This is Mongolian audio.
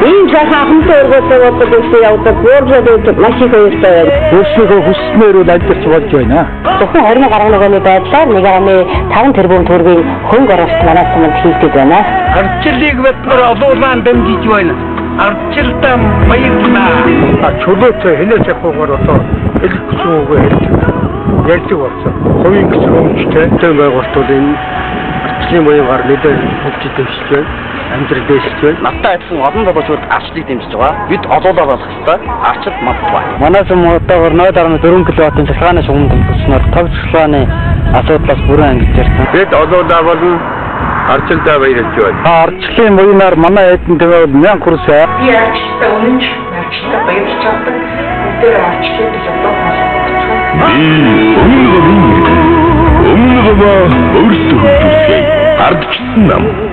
Ийм сайхан ахмадын ургуулсан бодлого үйлчлэг явуулдаг бууржаад өгдөг маш их баяртай байна. Өөрсдийнхөө хүссэнээр үл амьдарч болж байна. Зөвхөн 20 гаруй нөгөөний байдлаар 1.5 тэрбум төгрөгийн хөнгө оруулалт манай суманд хийгдэж байна. Ардчлалыг бид нар олуулаан дэмжиж байна. Ардчилдаа баярлалаа. Чөлөөтэй хэнээс явахаар одоо хэлэх гэсэн үгээ хэлдэг. Ярьдаг болсон. Хувийн гэсэн өмчтэй зүйн байгууллагууд энэ ардчлалын буян гар нэлээд хөгжиж дэвшиж байна. Амьдрал дэвшиж байна. Надтай адилхан олон залуучууд ардчлалыг дэмжиж байгаа. Бид олуулаа болох ёстой. Ардчил мандвай. Манай сум одоогор 0.4 кВт-ын цахилгааны шугам төлөвлөснөөр тог цахилгааны асуудлаас бүрэн ангиж ирсэн. Бид олуулаа болно. Ардчилдаа баярлж байна. Ардчлалын буянаар манай эдэн тэмээ бол 1000 хүрсээ. Би ардчлалтай үнэнч ардчлалтай баярлж чаддаг. Бүгдээр ардчлалыг одоо холбогдсон. Би өмнө гомын өмнө гомоо өөрсдөө хөгжүүлэхээ ардчилсан нам.